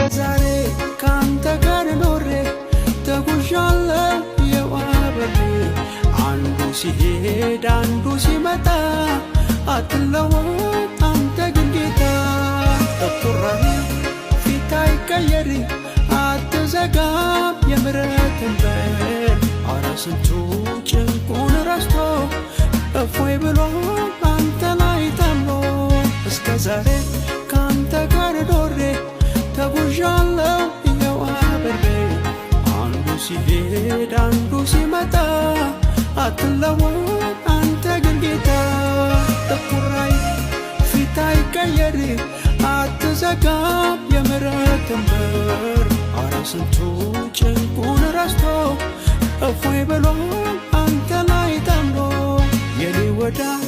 ዛሬ ካንተ ጋር ኖሬ ተጉዣለሁ የዋበሬ። አንዱ ሲሄድ አንዱ ሲመጣ አትለወጥ አንተ ግን ጌታ። ጥቁራዊ ፊት አይቀየር፣ አትዘጋም የምሕረትን በር። አረ ስንቱ ጭንቁን ረስቶ እፎይ ብሎ አንተ ላይ ታምኖ። እስከ ዛሬ ካንተ ጋር ኖሬ ተጉዣለሁ ይኸው አብሬ። አንዱ ሲሄድ አንዱ ሲመጣ አትለወጥ አንተ ግን ጌታ። ጥቁራይ ፊት አይቀየር፣ አትዘጋም የምሕረትን በር። አረ ስንቱ ጭንቁን ረስቶ እፎይ ብሎ አንተ ላይ ታምኖ። የኔ ወዳጅ።